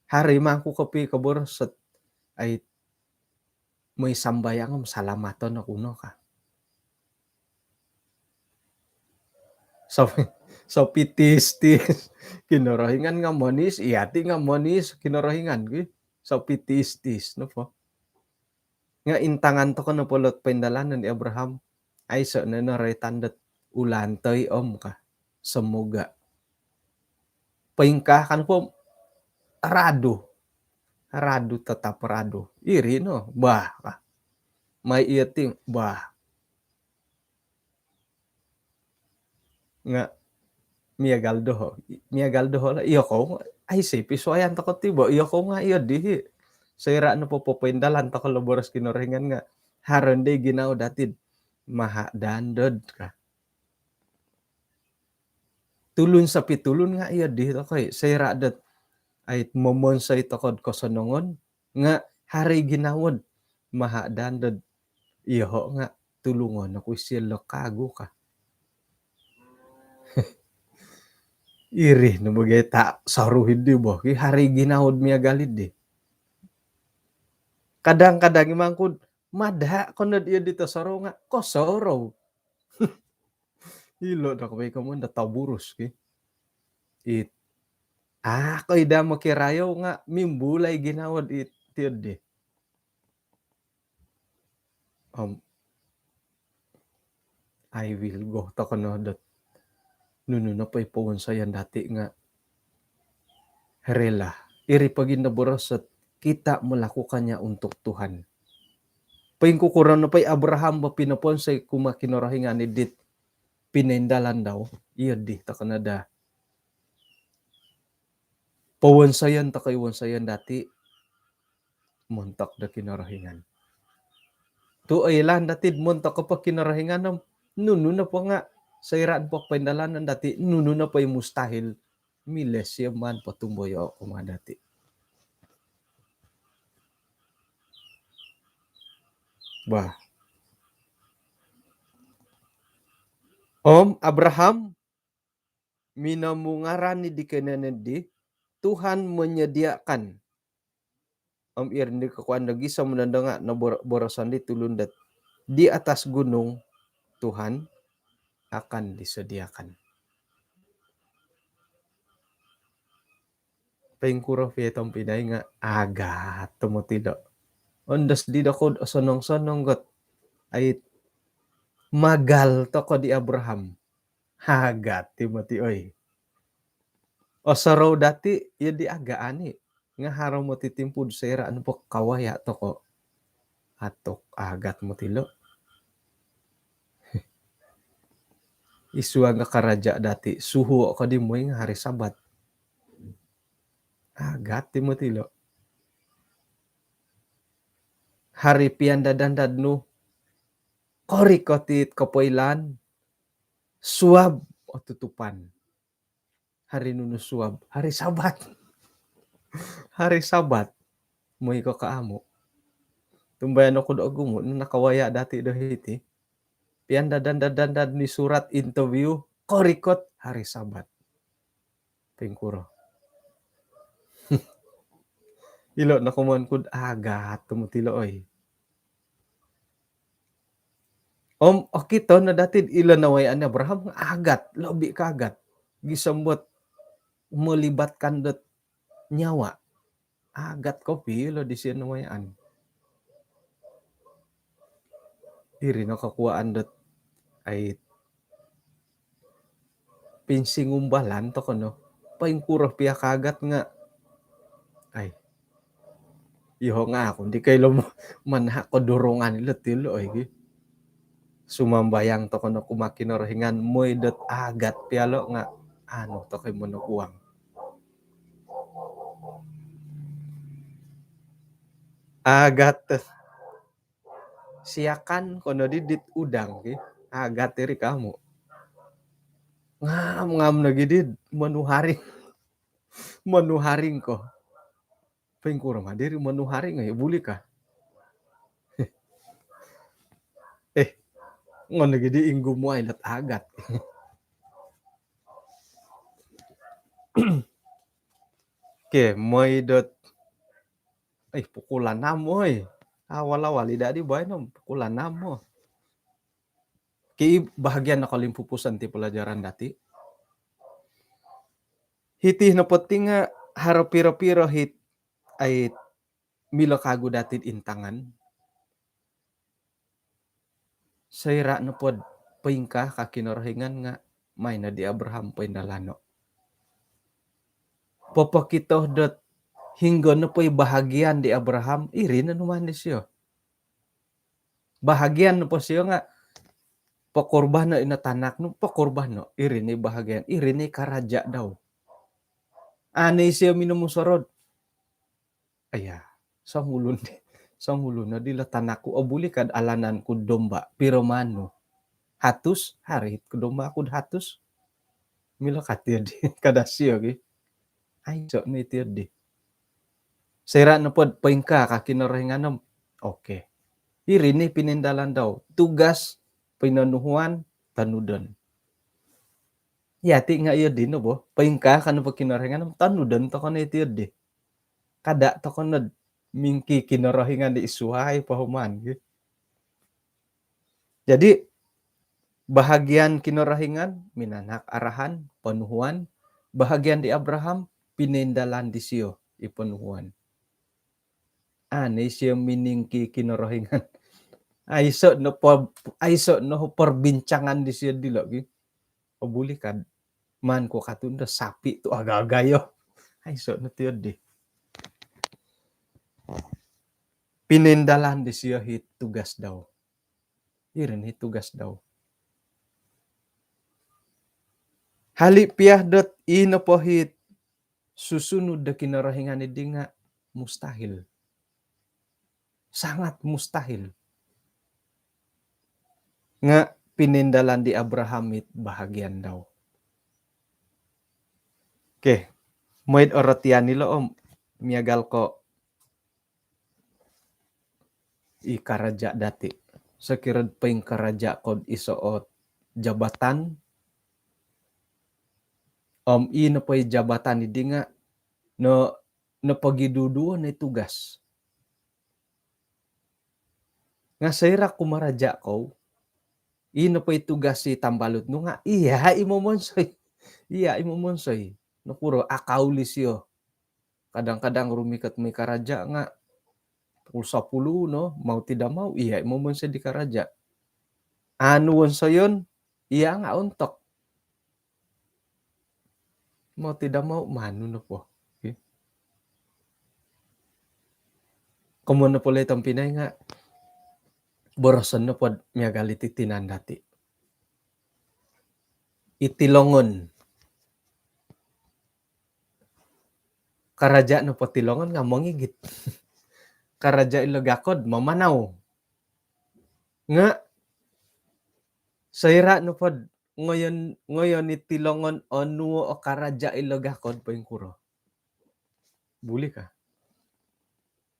Hari mangku kopi koboros ot ai moi sambayang om salamaton oku no ka. So, so pitis-tis. Kinorohingan nga monis, iya ti nga monis Kinorohingan gi. So pitis-tis nopo. Nga intangan toko nopo lot poindalanon di Abraham. Aiso no no roitan dot ulan toi om ka. Semoga. Poingkaa kan po radu. Radu tetap radu. Iri no, bah ka. Mai iya ti, bah. Nga miagal doho. Miagal doho lah. Iyo kou, ai si pisuayan toko ti bo. Iyo kou nga iyo dihi. Soira nopo popoindalan toko lo boros Kinorohingan nga haro ndi ginawo dati maha dandod ka. Tulun sopi tulun nga iyo di tokoi. Soira dot ai momonsoi tokod kosonongon nga hari ginawo dot maha dandod. Iyoho nga tulungon oku isio lo kagu ka. Iri no bagai ta soru hidi bo. Ki hari ginawo dot miagal hidi. Kadang-kadang imangkud mada konod iyo di tosorou nga kosorou. Ilo dak bai komon da taburus ki. It. Ah, ko ida mokirayou nga mimbulai ginawo di tiod di. Om I will go toko no dot nunu nopo i powonsoyon dati nga rela. Iri po gia boros dot kita melakukannya untuk Tuhan. Poingkukuro nopo i Abraham bo pinopowonsoi kumaa Kinorohingan id dit pinoindalan dau, iyo di toko no daa powonsoyon toko i wonsoyon dati montok do Kinorohingan. Tu oilaan dati montok ko po Kinorohingan om nunu nopo nga soira nopo poindalanon dati, nunu nopo i mustahil, milo isio maan potumboyoo kumaa dati. Bah. Om Abraham minomungaran i di kinoyonon di, Tuhan menyediakan. Om iri di kokuan do gisom nondo nga nobor-, boroson di tulun dot di atas gunung Tuhan akan disediakan. Poingkuro pia tompinai nga agat tomod ilo. Ondos di dokou osonong-sonong got. Ai, magal toko di Abraham. Agat tomod i, oi. Osorou dati, iyo di agaan i. Nga haro moti timpu do soira nopo kawaya toko. Atuk, agat moti ilo. Id suang karaja dati, suhuo ko di mooi nga hari Sabat. Agat tomod ilo. Hari piandad-andad nu, korikot it kopoilaan, suab otutupan. Hari nunu suab? Hari Sabat. Hari Sabat. Mooi ko ko amu? Tumbayaan oku do ogumu no nakawaya dati do hiti. Piandad-andad-andad ni surat interview, korikot hari Sabat. Poingkuro? Ilo no komoyon ku do agat tomod ilo, oi. Om okito no dati ilo nawayaan Abraham nga agat, lobi ko agat. Gisom dot melibatkan dot nyawa. Agat kopio ilo disio nawayaan. Iri no kokuaan dot, ai, pinsingumbalan toko no. Poingkuro pia kaagat nga, ai, iyoho nga oku di koilo manahak kodorongan ilo ti ilo, oi, gi. Sumambayang toko no kumaa Kinorohingan, mooi dot agat pia ilo nga, anu, toko i monoguang. Agat. Siakan ko no di dit udang, ki. Agat iri ko amu? Ngam-ngam nogi di monuharing. Monuharing ko. Poingkuro ma diri monuharing, eh, buli ka? Eh, ngono gi di inggu muai lot agat. Oke, mooi dot, eh, pukul enam, oi. Awal-awal i dadi baino, pukul enam, oh. Ki bahagian nakalimpupuson ti pelajaran dati. Hiti nopo ti nga haro piro-piro hiti, ai, milo kagu dati intangan. Soira nopo do poingkaa ka Kinorohingan nga maai no di Abraham poindalano. Popokito dot hinggo nopo i bahagian di Abraham, iri no numaan disio. Bahagian nopo sio nga pokorbano ino tanak nu, pokorbano. Iri ni bahagian, iri ni karaja dau. Anu isio minomusorou do, aya, songulun di, songulun no dilo tanak ku, obuli ka do alanan ku domba, piro maan nu? Hatus, haro it ku domba ku do hatus. Milo ka tio di, ka disio gi. Aiso no i tio di. Soira nopo do poingkaa ka Kinorohingan om, oke. Iri ni pinindalan dau. Tugas, pinonuhuan, tonudon. Yati nga iyo dino bo. Poingkaa ka nopo Kinorohingan om, tonudon toko no i tio di. Kada toko no do mingki-Kinorohingan di id suai pahuman, gitu. Jadi, bahagian Kinorohingan, minanahak arahan, ponuhuan, bahagian di Abraham, pinindalan disio i ponuhuan. Anu isio miningki-Kinorohingan. Aiso no po, aiso no perbincangan disio dilo gi. O buli kad. Maan ko katundo sapi tu agagayo. Aiso no tiyo di. Pinindalan disio hi tugas dau. Iri ni tugas dau. Hali pia dot ino po hi susunud do Kinorohingan di nga mustahil. Sangat mustahil. Nga pinindalan di Abraham it bahagian dau. Okey. Moi'd orotian ilo om miagal ko i karaja dati. Sokiro poingkaraja kod iso ot jabatan, om i nopo i jabatan di nga no, no pogiduduo no i tugas. Nga soira kumaraja kou, i nopo i tugas i tambalut nu nga iya i momonsoi. Iya i momonsoi. Nokuro, akaul isio. Kadang-kadang rumikot moi karaja nga pukul sapuluh no, mau tidak mau, iya i momonsoi di karaja. Anu wonsoyon, iya nga ontok. Mau tidak mau, manu nopo. Okey. Komoyon nopo loi tompinai nga boroson nopo miagal iti tinan dati. Iti longon. Karaja nopo ti longon nga mongigit. Karaja ilo gakod mamanau. Nga soira nopo ngoyon, ngoyon iti longon onuo o karaja ilo gakod, poingkuro? Buli ka?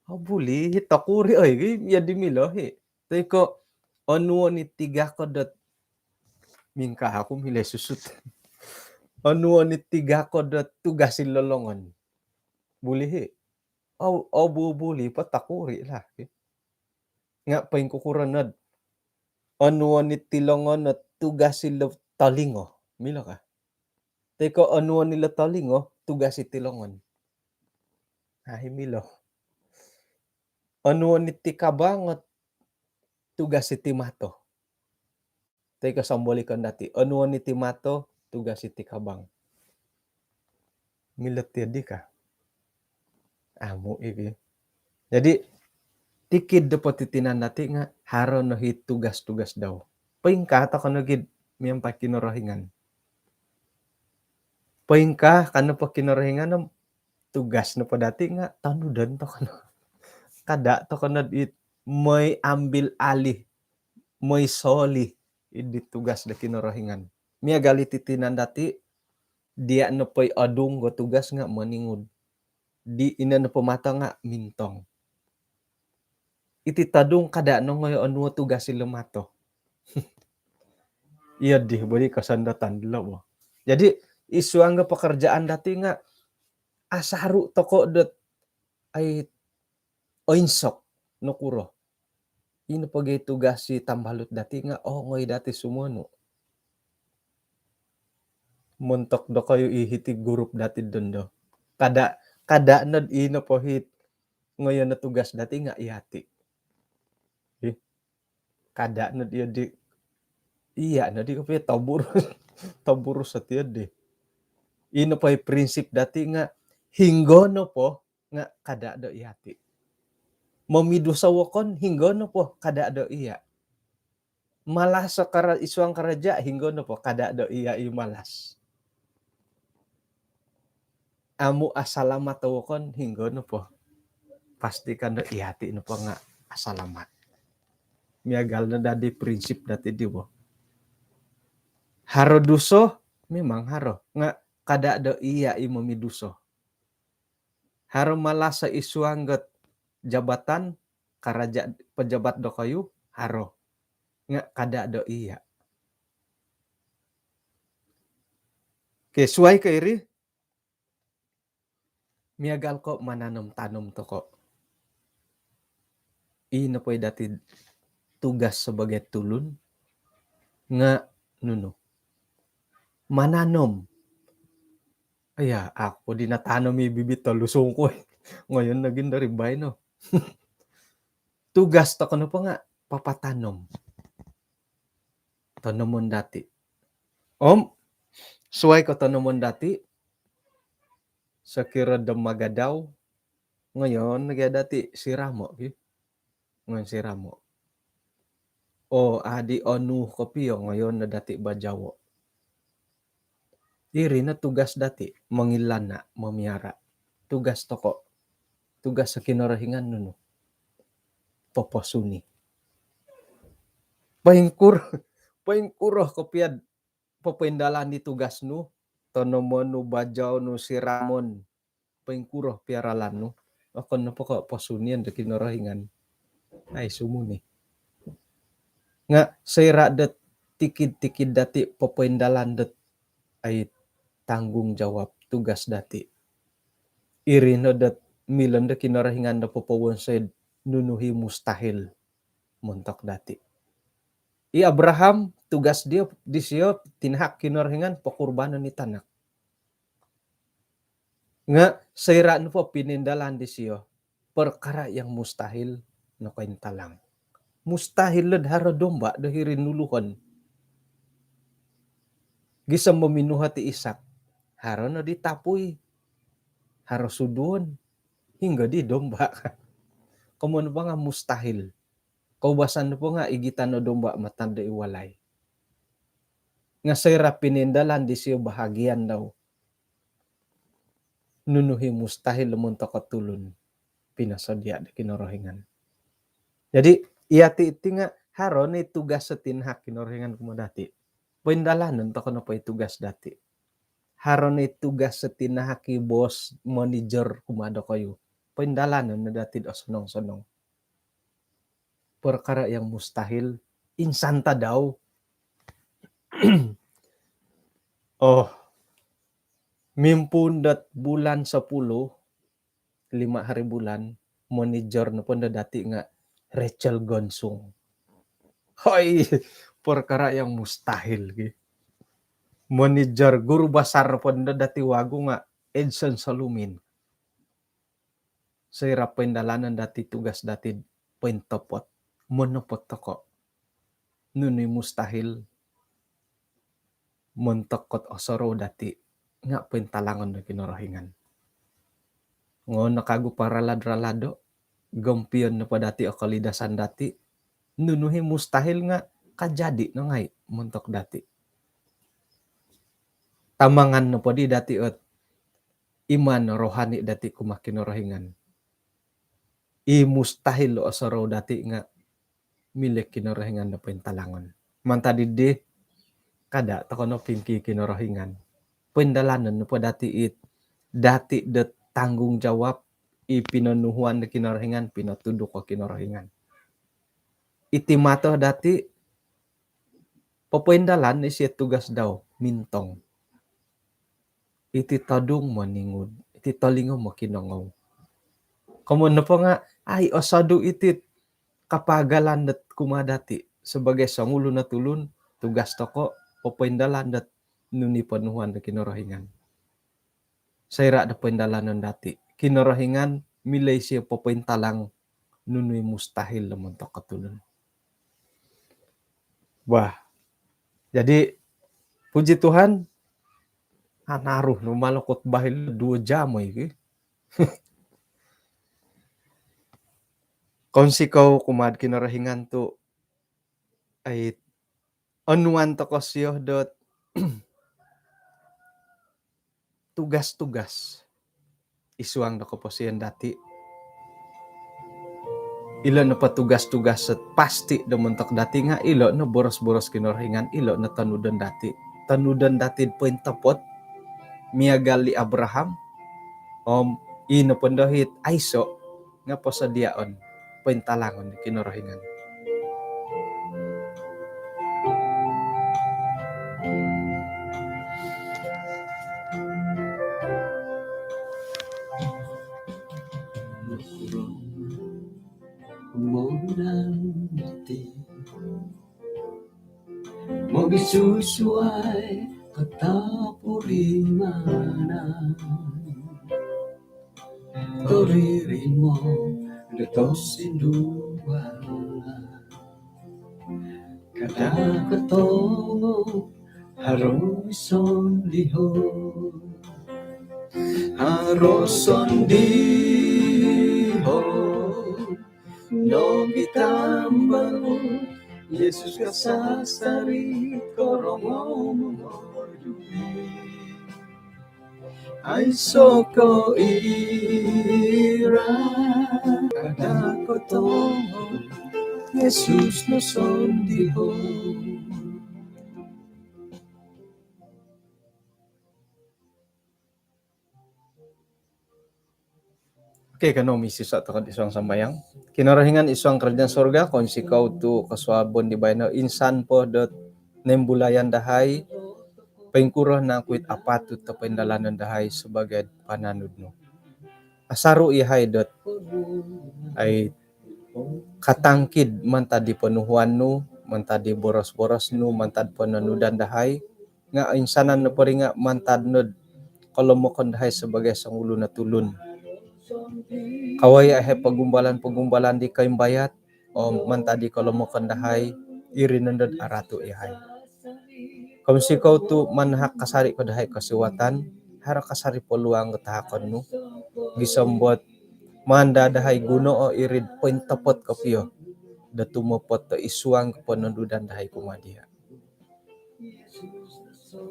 Oh, buli, hi tokuri, oi, gi, iya di milo, hi. Toi ko, onuo ni tiga kodot, mingka aku milo susut. Onuo ni tiga kodot tugas ilo longon. Buli, hi. Oh, oh, bu-, buli, po tokuri lah, hi. Nga poingkukuro nod. Onuo ni ti longon o tugas ilo tolingo. Milo ka? Toi ko onuo ni lo tolingo, tugas iti longon. Nah, i milo. Onuo ni ti kabang o tugas iti mato. Toi ko sombolikon dati. Onuo ni ti mato, tugas iti kabang. Milo tiyo di ka? Amu i ki. Jadi, tikid do po ti tinan dati nga haro no hi tugas-tugas dau. Poingkaa toko no gid miampai Kinorohingan. Poingkaa ka nopo Kinorohingan om tugas nopo dati nga tonudon toko no. Kada toko no it moi ambil alih, moi solih id di tugas do Kinorohingan. Miagal iti tinan dati, dia nopo i odung go tugas nga moningud. Di ino nopo mato nga mintong. Iti todung kada nongoi onuo tugas ilo mato. Iyo di, buli kosondoton dilo bo. Jadi, id suang ga pekerjaan dati nga asaru toko dot ai oinsok, nokuro. Ino pogi tugas i tambalut dati nga, oh, ongoi dati sumonu. Montok dokoyu i hiti grup dati dondo. Kada, kada nod ino po hit ngoyon no tugas dati nga iyati. Ih. Kada nod iyo di, iya nod i kopio tobur-, toburus ati iyo di. Ino po i prinsip dati nga hinggo nopo nga kada do iyati. Momiduso wokon hinggo nopo kada do iya. Malas o kara-, id suang karaja hinggo nopo kada do iya i malas. Amu asalamat o wokon hinggo nopo. Pastikan do iyati nopo nga asalamat. Miagal no dadi prinsip dati di bo. Haro duso, memang haro. Nga kada do iya i momiduso. Haro malas id suang got jabatan, karaja, pejabat dokoyu, haro. Nga kada do iya. Okey, suai ko iri, miagal ko mananom-tanom toko. Ino po i dati tugas sebagai tulun nga nunu. Mananom. Iya, aku di natanom i bibit tolu sungkui. Ngoyon lagi dari baino. Tugas toko nopo nga papatanom. Tonomon dati'. Om suai ko tonomon dati', sokiro do magadau, ngoyon nogi dati' siramo' ki. Ngoyon siramo'. Oo, adi onu kopio ngoyon no dati' bajawo'. Iri no tugas dati', mongilana', momiara'. Tugas toko'. Tugas Kinorohingan nunu? Poposuni. Poingkur-, poingkuro kopio'd popoindalan di tugas nu, tonomon nu, bajawo' nu, siramon, poingkuro pia ralan nu, okon nopo ko' posunion do Kinorohingan, ai sumuni. Nga' soira' dot tikid-tikid dati' popoindalan dot ai tanggungjawab, tugas dati', iri no dot milo no do Kinorohingan do popowonsoi'd nunu i mustahil montok dati'. I Abraham, tugas dio, disio tinahak Kinorohingan pokurbanon i tanak. Nga' soira' nopo pinoindalan disio, perkara yang mustahil nokointalang. Mustahil lo'd haro domba' do hiri nuluhon. Gisom do minuhot i Ishak, haro no di tapui, haro suduon, hinggo di domba'. Komoyon nopo nga' mustahil. Koubasan nopo nga' igitan o domba' mantad do id walai. Nga' soira' pinoindalan disio bahagian dau, nunu i mustahil montok o tulun, pinosodia' do Kinorohingan. Jadi, iyati' iti nga' haro no i tugas do tinahak Kinorohingan kumaa dati'. Poindalanon toko' nopo i tugas dati'. Haro no i tugas do tinahak i bos, manager kumaa dokoyu. Poindalanon no dati'd osonong-sonong. Perkara yang mustahil, insan tadau. Oh, mimpuun dot bulan sepuluh, lima hari bulan, manager nopo ndo dati' nga' Rachel Gonsung. Hoi, perkara yang mustahil gi. Manager guru besar nopo ndo dati' wagu nga' Edson Salumin. Soira' poindalanon dati' tugas dati'd pointopot, monopot toko'. Nunu i mustahil montok dot osorou dati' nga' pointalangon do Kinorohingan. Ngono kagu paralad-ralado, gompion nopo dati' o kolidasan dati', nunu i mustahil nga' kajadi no ngai' montok dati'. Tamangan nopo di dati' ot iman rohani dati' kumaa Kinorohingan. I mustahil osorou dati' nga' milo Kinorohingan do pointalangon. Mantad iddi, kada' toko' no pingki-Kinorohingan. Poindalanon nopo dati' it, dati' dot tanggungjawab, i pinonuhuan do Kinorohingan, pinotuduk o Kinorohingan. Iti mato dati', popoindalan isio tugas dau, mintong. Iti todung moningud, iti tolingo mokinongou. Komoyon nopo nga' ai osodu' iti kapagalan dot kumaa dati' sebagai songulun o tulun, tugas toko' popoindalan dot nunu i ponuhuan do Kinorohingan. Soira' do poindalanon dati', Kinorohingan milo isio popointalang nunu i mustahil do montok o tulun. Wah. Jadi, puji Tuhan, anaru no milo khotbah ilo duo jam oi ki. Kounsikou kumaa'd Kinorohingan tu' ai onuan toko' sio dot tugas-tugas id suang do koposion dati'. Ilo' nopo tugas-tugas dot pasti' do montok dati' nga' ilo' no boros-boros Kinorohingan, ilo' no tonudon dati'. Tonudon dati'd pointopot miagal di Abraham, om ii nopo ndo it aiso' nga' posodiaon, pointalangon Kinorohingan. Mogisusuai katapurimanan, koririmo do tosindualan. Kakotongo haro sondihon. Haro sondihon nogi tambal, Yesus kasasari korongou mongoduhi. Aiso ko ira kada kotongo, Yesus no sondihon. Okey, kanou misisa' toko'd isuang sambayang. Kinorohingan isuang karajaan surga, kounsikou tu' kosuabon di baino insan po dot noimbulayan dahai poingkuro nangku it apatut do poindalanon dahai sabagai pananud nu. Asaru' iyahai dot ai katangkid mantad di ponuhuan nu, mantad di boros-boros nu, mantad pononudan dahai, nga' insanan nopo ri nga' mantad nod kolomokon dahai sabagai songulun o tulun. Kawaya' iyahai pogumbalan-pogumbalan di koimbayat, om mantad di kolomokon dahai, iri nondod aratu' iyahai. Kounsikou tu' manahak kasari' ko dahai kosiwatan, haro kasari' poluang do tahakon nu, gisom dot maan daa dahai gunoo' iri'd pointopot kopio do tumopot do isuang kopononudan dahai kumaa diya'.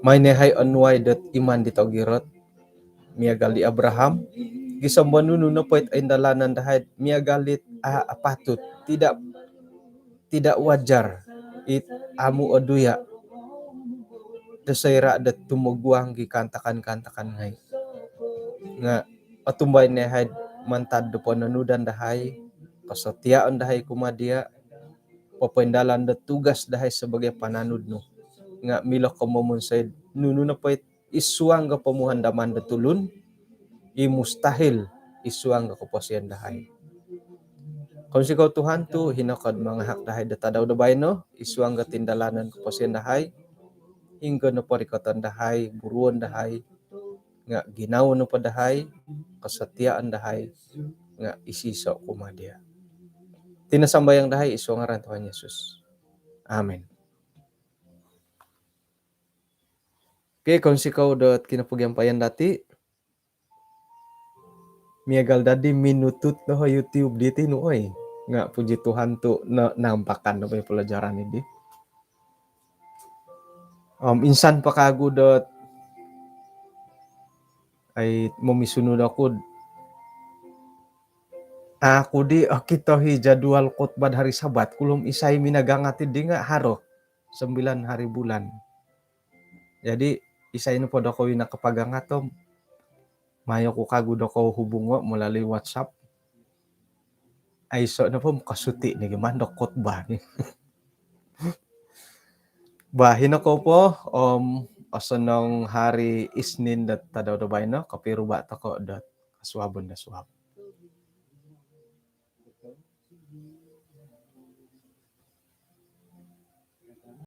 Mai no iyahai onuai dot iman di togirot miagal di Abraham, gisom do nunu nopo it oindalanan dahai miagal dit a' apatut, tidak, tidak wajar, it amu' oduya' do soira' dot tumoguang i kaantakan-kaantakan ngai'. Nga' otumbayaan iyahai'd mantad do pononudan dahai, kosotiaon dahai kumaa diya', popoindalan do tugas dahai sabagai pananud nu. Nga' milo ko momonsoi'd nunu nopo it isuang do pomuhandaman do tulun, i mustahil isuang do koposion dahai. Kounsikou Tuhan tu' hino ko'd mangahak dahai do tadau do baino, isuang do tindalanon koposion dahai, hinggo nopo rikoton dahai, buruon dahai, nga' ginawo nopo dahai, kosotiaon dahai, nga' isiso' kumaa diya'. Iti no sambayang dahai isuang ngaran Tuhan Yesus. Amin. Okey, kounsikou dot kinopogiampayan dati'. Miagal dadi minutut doho' YouTube diti nu oi. Nga' puji Tuhan tu' na-, nampakan do pelajaran ini. Om insan po kagu dot ai momisunud oku'd aku di okito i jadual khutbah hari Sabat, kulom isai minagangat di nga' haro sembilan hari bulan. Jadi isai nopo dokoyu nakapagangat om, mayo ku kagu dokoyu hubungo' melalui WhatsApp. Aiso' nopo, mokasuti' ni giman do khutbah ni. Bah, hino kou po, om osonong hari Isnin dot tadau do baino, kopiruba' toko' dot kosuabon do suab.